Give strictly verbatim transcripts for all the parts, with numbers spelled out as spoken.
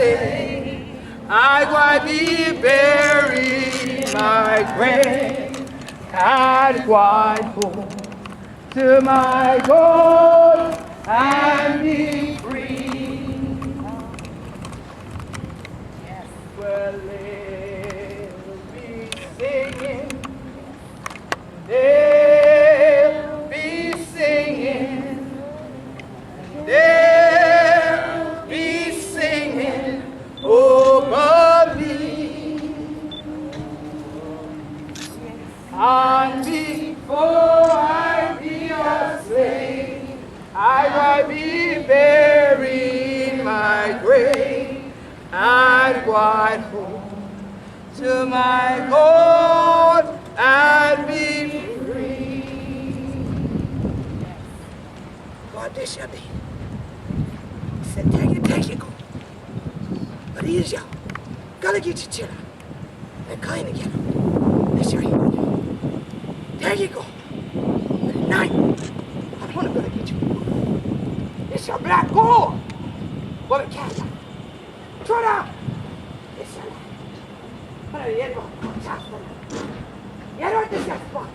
I gwine be bury inna my grave. I gwine home to my God and be free. Well, they'll be singing, they'll be singing, they'll be singing over me. And before I be a slave, I will be buried in my grave. I gwine home to my God and be free. God, this your day. He said, "Take it, take it, go." But here's your, gotta get your children. They kind of get them. This your hero. Take it, go. But at night, I'm gonna gotta get you. This your black gold. What a cat. Throw down. This your life. But at the end of the chapter, you know this is fun.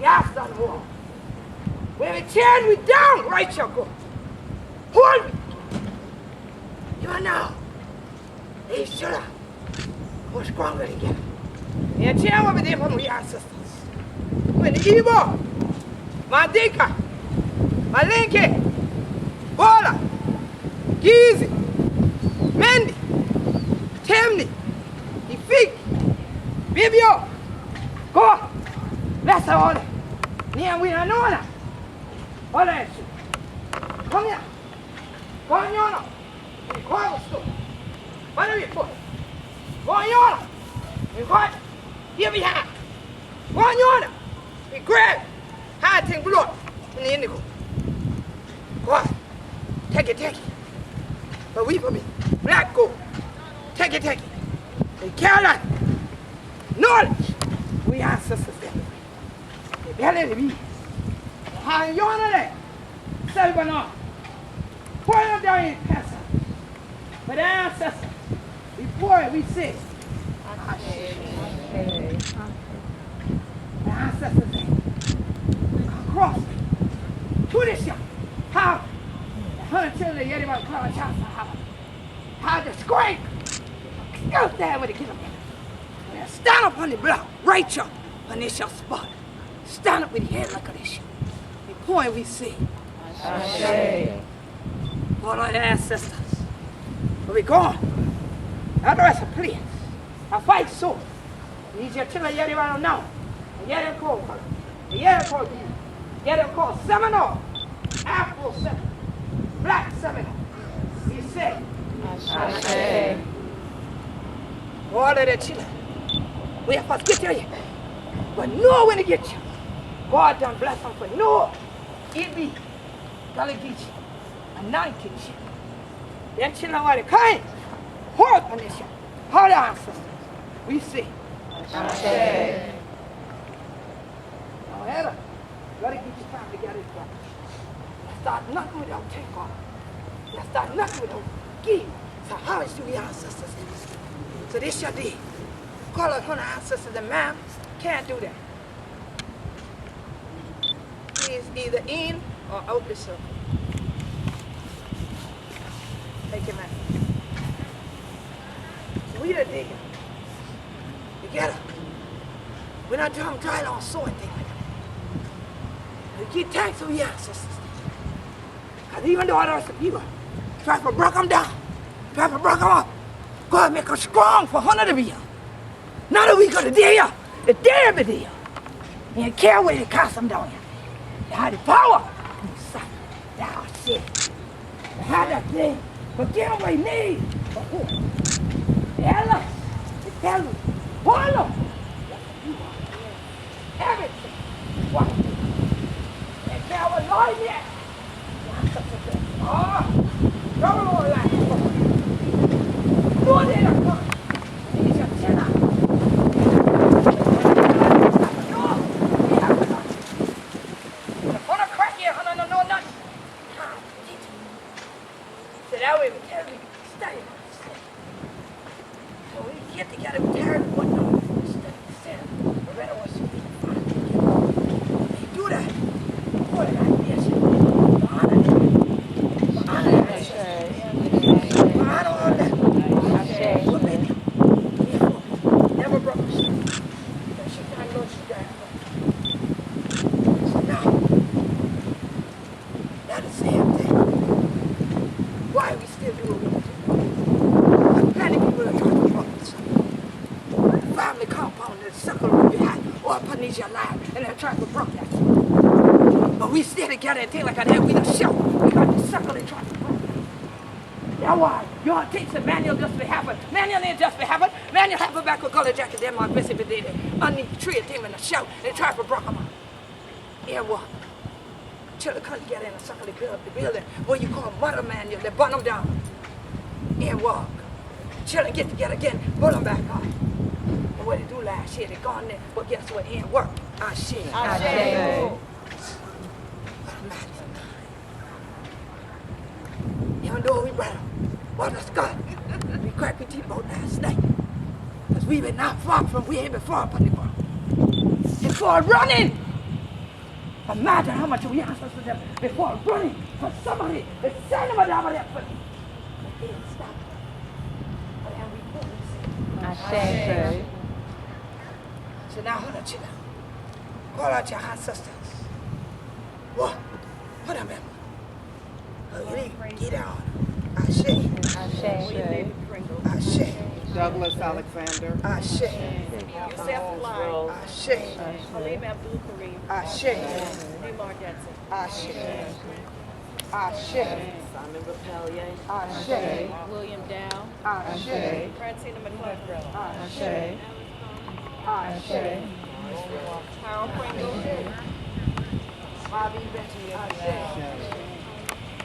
Yes, done war. When we turn we down, right you go. Hold me. You are now. They should have. Go stronger together. And tell what we did from we ancestors. When the Igbo, Mandinka, Malinke, Bola, Gizi, Mendi, Temni, Ifik, Bibio, go. Bless all them. Name we don't know that. All that shit. Come here. Go on, you know. We call the store. What are we for? Go on, you know. We call. Here we have. Go on, you know. We grab. High thing blood. In the indigo. Go on. Take it, take it. But we for me. Black gold. Take it, take it. And Caroline. Knowledge. We ancestors them. The belly of the beast. High yonder there. Silver now. Pour it down in pencil. But the ancestors, before we say, the ancestors say, across to this young, how the hundred children of Yeti by the cloud shall have how the scrape. Go stand with the kingdom. Stand up on the block, right up on this your spot. Stand up with your head like this. The point we say. Ashe. All our ancestors. But we gone. Not the rest of place. I fight so. These your children, yet you don't know. Yet you call. Yet you call. Yet you call. Seminole. Afro Seminole. Black Seminole. He said. Ashe. All of the children. We have first get you. But no when to get you. God done bless them for no. It be. Gullah Geechee. Anointing shit. Dem children weh dey come. Hold on this shit. Hold on, sister. We see. Ashe. Now, Hannah, gotta get your time together. That's not nothing without take off. That's not nothing without give. So how is your ancestors? So this your day. Call upon the ancestors and ma'am, can't do that. He is either in or out the circle. Make it matter. We the deal. You get up. We're not talking dry long so and things like that. We give thanks to we ancestors. Because even though others people try to break them down, try to break them up, God make them strong for hundred of years. Now that we got a day, the day every day. And you can't wait to cast them down here. You have the power. You say, thou shit. You have that thing. But get away me. But who? Tell us. To tell you. Follow. Everything. What? If there were Lord yet, Your life and dem try to broke that. But we stay together and think like that. We just shout. We got to circle and try to broke that. That's why your things that manual just be happen. Manual ain't just be happen. Manual happen back with Gullah Jack and dem on Mississippi Day. Underneath the tree and thing and a shout and try to broke 'em up. Yeah, what? Children come together in a circle to build the building where you call mother manual, they burn 'em down. It work. Children get together again, burn 'em back up. And what they do last year, they gone there, but guess what? It ain't work. I share. I share. Even though we brother, brother Scott, we crack we teeth out last night. 'Cause we been not far from, we ain't been far from the bar. Before running, imagine how much we ask us for them before running for somebody to send them a dog for them. But they didn't stop. But then we couldn't say. Ashe. So now, hold on, chill out. Call out your ancestors. What? Hold on, man. Get down. Ashe. Ashe. Ashe. Douglas Alexander. Ashe. Yusef Lai. Ashe. Halim Abdul Karim. Ashe. Lee Mark Jackson. Ashe. Ashe. Simon Raphael. Ashe. William Dow. Ashe. Francina McClellan. Ashe. Ashe. Harold Pringle. Bobby Benson. Ashe.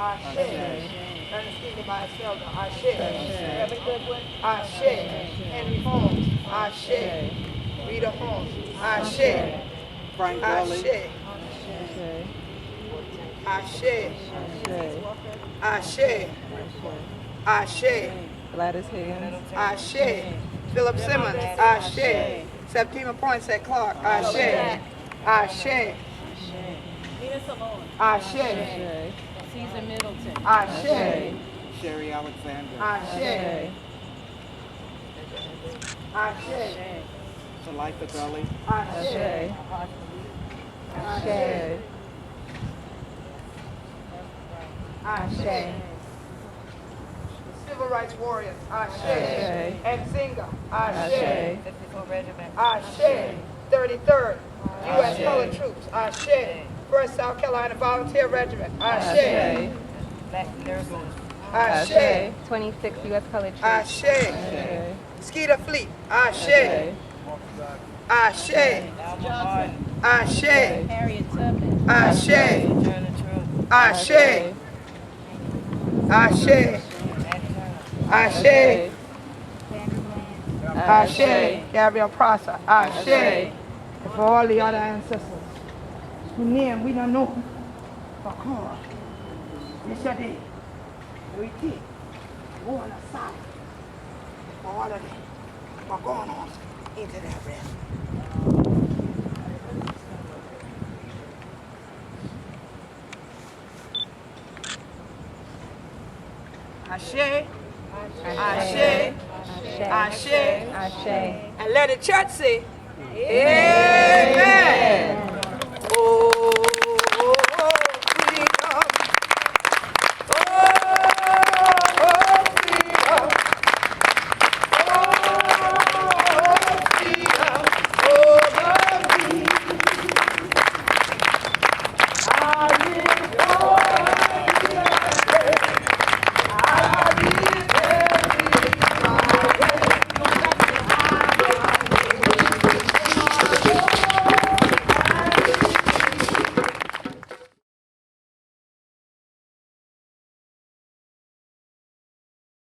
Ashe. Ernestine Tobias Felder. Ashe. Reverend Goodwin. Ashe. Henry Holmes. Ashe. Rita Holmes. Ashe. Frank Gully. Ashe. Ashe. Ashe. Ashe. Gladys Higgins. Ashe. Philip Simmons. Ashe. Septima Poinsett Clark. Ashe. Ashe. Nina Simone. Ashe. Caesar Middleton. Ashe. Sherry Alexander. Ashe. Ashe. Talitha Gully. Ashe. Ashe. Ashe. Civil rights warriors. Ashe. Ashe. Nzinga. Ashe. Ashe. Ashe. Thirty-third U S Colored Troops. Ashe. First South Carolina Volunteer Regiment. Ashe. Ashe. Ashe. Twenty-six U S Colored Troops. Ashe. Ashe. Skeeter Fleet. Ashe. Ashe. Ashe. Harriet Tubman. Ashe. Ashe. Ashe. Ashe. Ashe. Gabriel Prosser. Ashe. And for all the other ancestors whose name we don't know, but come on. This your day. We take. Go on the side. For all of them. But go on into that realm. Ashe. Ashe. Ashe. Ashe. And let the church say, Amen.